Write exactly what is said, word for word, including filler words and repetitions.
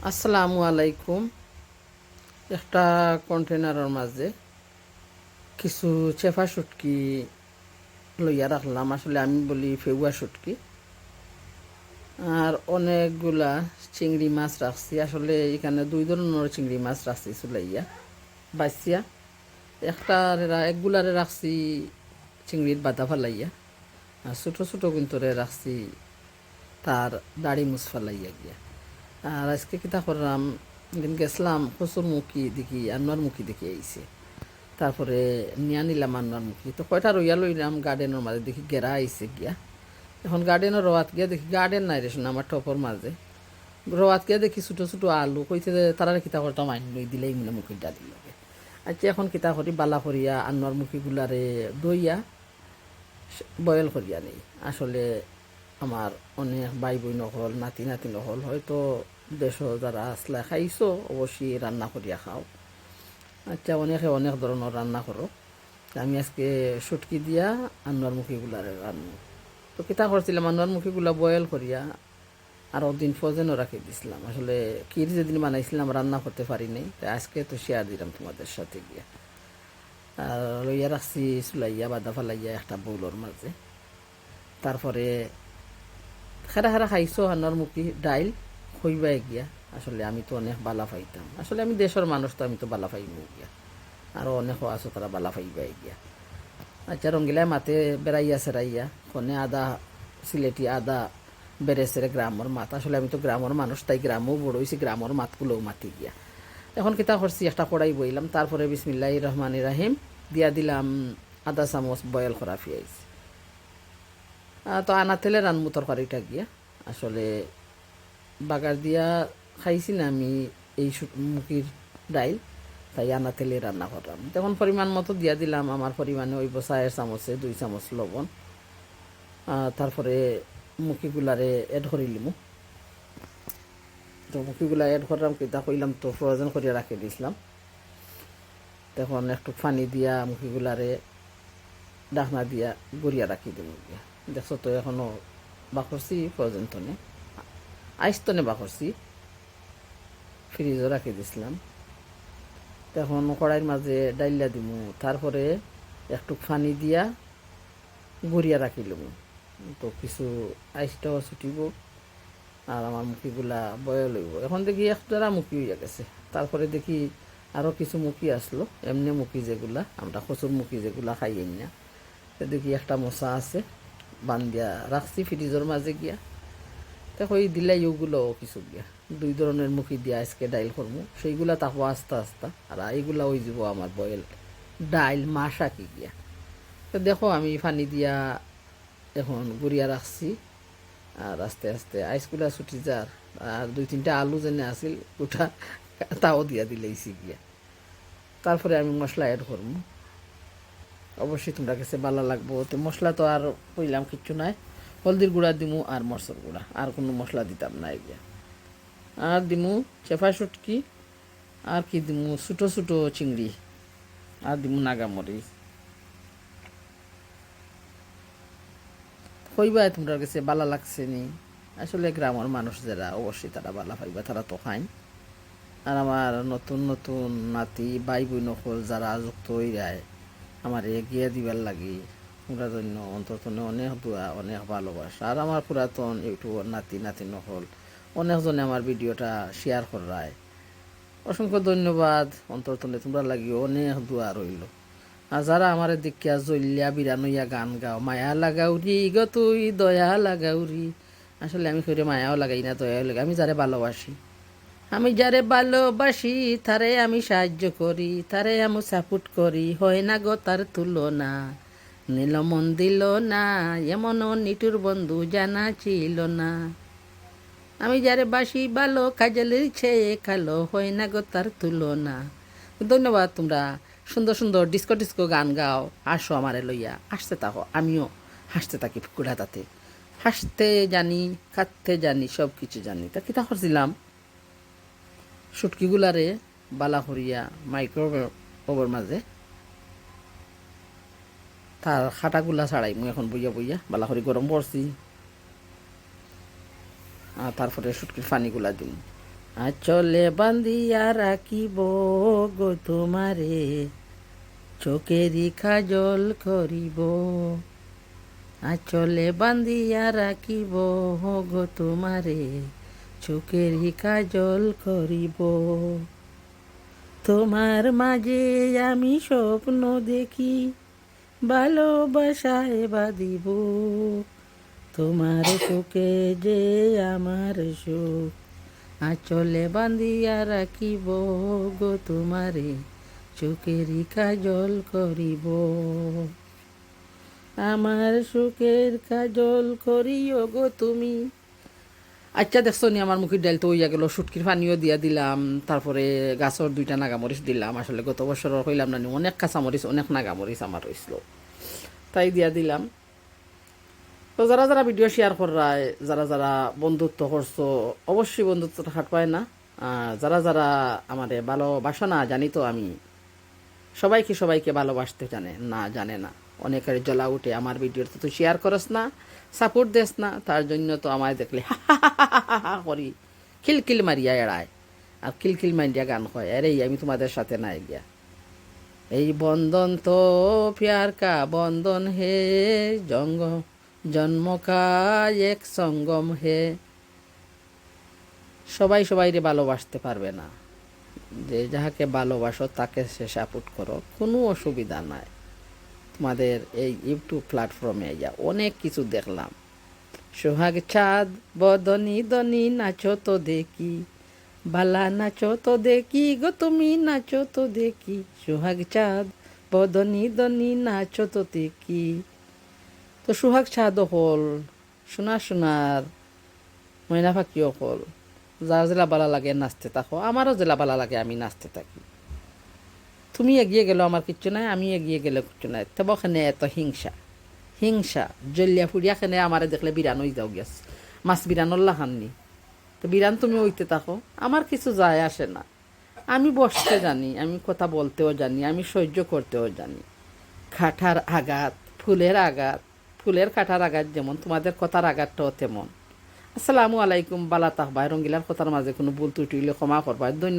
আসসালামু আলাইকুম। একটা কন্টেনারর মাঝে কিছু চেফা শুটকি লইয়া রাখলাম, আসলে আমি বলি ফেউয়া শুটকি। আর অনেকগুলা চিংড়ি মাছ রাখছি, আসলে এখানে দুই ধরনর চিংড়ি মাছ রাখছি চুলাইয়া বাছিয়া। একটারে রা-, একগুলারে রাখছি চিংড়ির বাদা ফালাইয়া, আর ছোটো ছোটো গুন্তরে রাখছি তার দাড়ি মুছ ফালাইয়া গিয়া। আর আজকে কিতা করলাম, একদিন গেছলাম কচুর মুখি দেখি, আনোয়ার মুখি দেখি আইছে। তারপরে নিয়া নিলাম আনোয়ার মুখি। তো কয়টা রইয়া লইলাম, গার্ডেনর মাঝে দেখি গেরা আইছে গিয়া। এখন গার্ডেনর রোয়াত গিয়া দেখি গার্ডেন নাই রে শোনা, আমার টপর মাঝে। রোয়াত গিয়া দেখি ছোটো ছোটো আলু, কইছে যে তারারে কিতা করতাম, আইন লই দিলেই মনে মুখির ডালির লগে। আচ্ছা, এখন কিতা করি, বালা করিয়া আনোয়ার মুখিগুলারে ধইয়া বয়েল করিয়া নেই। আসলে আমার অনেক ভাই বইন অকল, নাতি নাতিন অকল, হয়তো দেশো যারা আসলা খাইছো, অবশ্যই রান্না করিয়া খাও। আচ্ছা, অনেকে অনেক ধরনর রান্না করো। আমি আজকে শুটকি দিয়া আনোয়ার মুখিগুলারে রান্না। তো কিতা করছিলাম, আনোয়ার মুখিগুলা বয়েল করিয়া আর ওদিন ফ্রোজেনও রাখি দিছিলাম। আসলে ক্ষীর যেদিন বানাইছিলাম, রান্না করতে পারি নাই, তাই আজকে তো শেয়ার দিলাম তোমাদের সাথে গিয়া। আর লইয়া রাখছি চুলাইয়া, বাদা ফালাইয়া একটা বোলর মাঝে। তারপরে খারা খারা খাইছো আনোয়ার মুখি ডাইল, কইবায় গিয়া। আসলে আমি তো অনেক বালা পাইতাম, আসলে আমি দেশর মানুষ, তো আমি তো বালা পাইমু গিয়া। আরও অনেকও আছো, তারা বালা পাইবায় গিয়া। আচ্ছা, রঙ্গিলায় মাতে বেড়াইয়া সেরাইয়া, কনে আদা সিলেটি, আদা বেড়েছেরে গ্রামর মাত। আসলে আমি তো গ্রামর মানুষ, তাই গ্রামও বড় হইছি, গ্রামর মাতগুলোও মাতি গিয়া। এখন কিতা করছি, একটা কড়াই বইলাম, তারপরে বিসমিল্লাহির রহমানির রাহিম দিয়া দিলাম আধা চামচ বয়েল করা পিয়াইজ। আহ, তো আনা তেলে রানমু তরকারিটা গিয়া। আসলে বাগার দিয়া খাইছি না আমি এই শু-, মুখির ডাইল, তাই আনা তেলে রান্না করলাম। তখন পরিমাণ মতো দিয়া দিলাম, আমার পরিমাণে ওই চায়ের চামচে দুই চামচ লবণ। আহ, তারপরে মুখিগুলারে অ্যাড করি লিমু। তো মুখিগুলা অ্যাড করলাম, কিতা কইলাম তো ফ্রোজেন করিয়া রাখি দিছিলাম। তখন একটু পানি দিয়া মুখিগুলারে ঢাকনা দিয়া গড়িয়া রাখি দিমু গিয়া। দেখছো তো এখনো বাকরছি ফ্রোজেন তনে, আইস তনে বাকরছি, ফ্রিজও রাখি দিছিলাম। তখন কড়াইর মাঝে ডাইল্লা দিমু, তারপরে একটু পানি দিয়া গড়িয়া রাখি লিমু। তো কিছু আইসটাও ছুটিব, আর আমার মুখিগুলা বয়েল হইব। এখন দেখি এক জোড়া মুখি হইয়া গেছে, তারপরে দেখি আরও কিছু মুখি আসলো, এমনি মুখি যেগুলা আমরা কচুর মুখি যেগুলা খাই না, তো দেখি একটা মশা আছে, বান্ধিয়া রাখছি ফ্রিজর মাঝে গিয়া। তো কই দিলাই ওগুলো কিছু গিয়া, দুই ধরনের মুখি দিয়া আজকে ডাইল করমু, সেইগুলা তাকবো আস্তা আস্তা, আর এইগুলা ওই যাব আমার বয়েল ডাইল মাশা কি গিয়া। তো দেখো আমি পানি দিয়া এখন গুড়িয়া রাখছি, আর আস্তে আস্তে আইসগুলা ছুটি যার, আর দুই তিনটা আলু যেনে আছিল ওটা তাও দিয়া দিলাইছি গিয়া। তারপরে আমি মশলা অ্যাড করমু, অবশ্যই তোমরা কাছে ভালা লাগবো। তো মশলা তো আর কইলাম কিচ্ছু নাই, হলদির গুঁড়া দিমু আর মরচর গুঁড়া, আর কোনো মশলা দিতাম না গিয়া। আর দিমু চেপা শুটকি, আর কি দিমু, ছোটো ছোটো চিংড়ি, আর দিমু নাগা মরিচ। কইবায় তোমরার কাছে ভালা লাগছে নি? আসলে গ্রামর মানুষ যারা, অবশ্যই তারা ভালা পাইবা, তারা তো খাইন। আর আমার নতুন নতুন নাতি ভাই বইন অকল যারা যুক্ত হইরায় আমারে এগিয়ে দিবার লাগি, তোমরার জন্য অন্তর তনে অনেক দোয়া, অনেক ভালোবাসা। আর আমার পুরাতন ইউটিউবর নাতি নাতিন অকল, অনেকজনে আমার ভিডিওটা শেয়ার কররায়, অসংখ্য ধন্যবাদ। অন্তর তনে তোমরার লাগি অনেক দোয়া রইল। আর যারা আমারে দেখিয়া জ্বলিয়া বিরান হইয়া গান গাও, মায়া লাগাও রি গো তুই, দয়া লাগাও রি। আসলে আমি কেউরে মায়াও লাগাই না, দয়াও লাগাই, আমি যারে ভালোবাসি। আমি যারে ভালোবাসি, তারে আমি সাহায্য করি, তারে আমি সাপোর্ট করি, হয় না গো তার তুলনা। নিল মন দিল না, এমন নিঠুর বন্ধু জানা ছিল না। আমি যারে বাসি ভালো, কাজলের চেয়ে কালো, হয় না গো তার তুলনা। ধন্যবাদ। তোমরা সুন্দর সুন্দর ডিস্কো ডিস্কো গান গাও, আসো আমারে লইয়া, আসতে থাকো, আমিও হাসতে থাকি কুড়াতাতে। হাসতে জানি, কাঁদতে জানি, সব কিছু জানি। তা কিতা করছিলাম, শুটকিগুলারে বালা করিয়া মাইক্রোওয়েভর মাঝে তার কাটাগুলা ছাড়াইমু। এখন বইয়া বইয়া বালা করি গরম করছি, আর তারপরে শুটকির পানিগুলা দিমু। আঁচলে বান্ধিয়া রাখিব গো তোমারে, চোখেরই কাজল করিব। আঁচলে বান্ধিয়া রাখিব গো তোমারে, চোখেরই কাজল করিব। তোমার মাঝে আমি স্বপ্ন দেখি, ভালোবাসায় বাঁধিব। তোমার সুখে যে আমার সুখ, আঁচলে বান্ধিয়া রাখিব গো তোমারে, চোখেরই কাজল করিব। আমার সুখের কাজল করিও গো তুমি। আচ্ছা, দেখছো নি, আমার মুখির ডাইল তো অইয়া গেল, শুটকির পানিও দিয়া দিলাম, তারপরে গাছর দুইটা নাগামরিচ দিলাম। আসলে গত বছরর কইলাম না নি, অনেক কাঁচামরিচ, অনেক নাগামরিচ আমার রইছিল, তাই দিয়া দিলাম। তো যারা যারা ভিডিও শেয়ার কররায়, যারা যারা বন্ধুত্ব করছো, অবশ্যই বন্ধুত্বটা কাটবায় না। আর যারা যারা আমারে ভালোবাসো না, জানি তো আমি, সবাই কি সবাইকে ভালোবাসতে জানে না? জানে না। অনেকের জ্বলা উঠে আমার ভিডিওর তো তুই শেয়ার করস না, সাপোর্ট দেস না, তার জন্য তো আমায় দেখলে করি, খিলখিল মারিয়া এড়ায়, আর খিলখিল মারিয়া গান কয়, "আরে, আমি তোমাদের সাথে নাই গিয়া।" এই বন্ধন তো প্যার কা বন্ধন হে, জঙ্গ জন্ম কা এক সঙ্গম হে। সবাই সবাইরে ভালোবাসতে পারবে না। যে যাহাকে ভালোবাসো, তাকে সে সাপোর্ট করো, কোনো অসুবিধা নাই। তোমাদের এই ইউটিউব প্ল্যাটফর্মে আইয়া অনেক কিছু দেখলাম। সোহাগ চাঁদ বদনি দনি নাচো তো দেখি, বালা নাচো তো দেখি গো তুমি, নাচো তো দেখি। সোহাগ চাঁদ বদনি দনি নাচো তো দেখি। তো সোহাগ চাঁদ অকল, সোনা সোনার ময়না পাখি অকল, যার যেলা বালা লাগে নাচতে থাকো, আমারও যেলা বালা লাগে আমি নাচতে থাকি। তুমি এগিয়ে গেলে আমার কিচ্ছু নাই, আমি এগিয়ে গেলে কিচ্ছু নাই। তবে কেনে এত হিংসা, হিংসা জ্বলিয়া পুড়িয়া কেনে আমারে দেখলে বিরান অই যাও গিয়াস, মাছ বিরানোর লাখান নি। তো বিরান তুমি অইতে থাকো, আমার কিছু যায় আসে না। আমি বসতে জানি, আমি কথা বলতেও জানি, আমি সহ্য করতেও জানি। কাঁটার আঘাত, ফুলের আঘাত, ফুলের কাঁটার আঘাত যেমন, তোমাদের কথার আঘাতটাও তেমন। আসসালামু আলাইকুম, বালা থাকবায়। রঙ্গিলার কথার মাঝে কোনো ভুল ত্রুটি অইলে ক্ষমা করবায়। ধন্যবাদ।